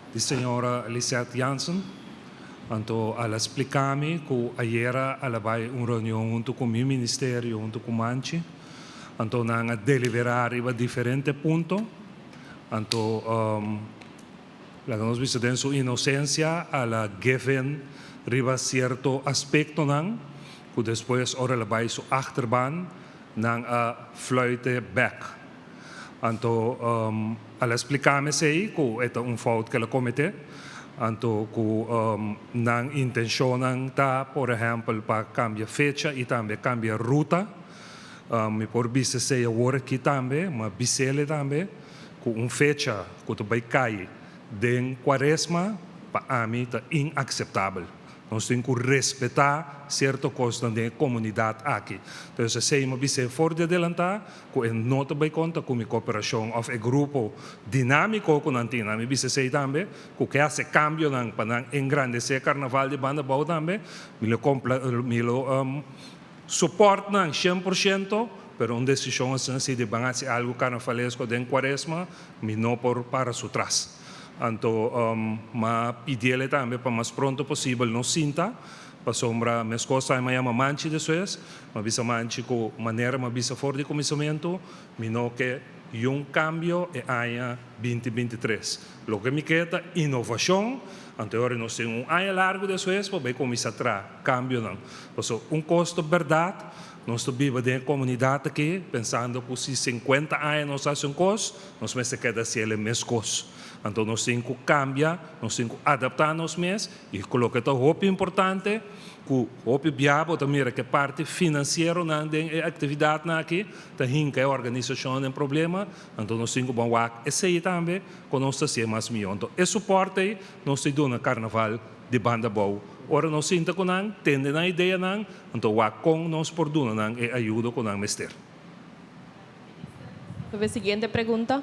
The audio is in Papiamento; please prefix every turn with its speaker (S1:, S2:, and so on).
S1: Di señora Lisette Jansen. Anto el a splika mi ku ayera el a bai un reunion huntu ku mi ministerio, huntu ku Manchi. Anto nan a deliberá riba diferente punto. Anto laga nos bisa, den su inosensia el a give in riba sierto aspektonan ku despues, ora el a bai su achterban, nan a fluit back. Anto el a splika mi esei, ku e ta un fout ku el a kometé. Anto ku nan intenshon ta, por ehèmpel, pa kambia fecha i tambe kambia ruta. Mi por bisa esei awor aki tambe, m'a bis'é tambe, ku un fecha ku ta bai kai den Kuaresma, pa ami ta inakseptabel. Nos tin ku respetá sierto kos den komunidat aki. Anto, esei m'a bis'é for di adelantá, ku e no ta bai konta ku mi kooperashon òf e grupo dinámiko ku nan tin. M'a bisa esei tambe, ku ke hasi kambionan pa nan engrandesé karnaval di Banda Bou tambe, mi lo mi lo support nan 100%, pero un desishon asina di ban hasi algu karnavalesko den Kuaresma, mi no por para su tras. Anto, m'a pidié tambe pa mas pronto posibel nos sinta, pasombra meskos m'a yama Manchi despues, m'a bisa Manchi ku manera m'a bisa for di kuminsamentu, mi no ke un kambio e aña 2023. Loke mi ke ta inovashon, anto nos tin un aña largu despues pa kuminsá traha kambionan. Paso un kos ta bèrdat, nos ta biba den komunidat aki, pensando ku si 50 aña nos hasi un kos, nos mester keda hasi e mesun kos. Anto nos tin ku kambia, nos tin ku adaptá nos mes, i loke ta hopi importante, ku hopi biaha bo ta mira ku parti finansiero nan den aktividatnan aki, ta hinka e organisashon den problema, anto nos tin ku ban wak esei tambe, ku nos ta hasi mas mihó. Anto, e suporte nos ta duna karnaval di Banda Bou. Ora nos sinta ku nan, tende nan ideanan, anto wak kon nos por duna nan e ayudo ku nan mester.
S2: Siguiente pregunta.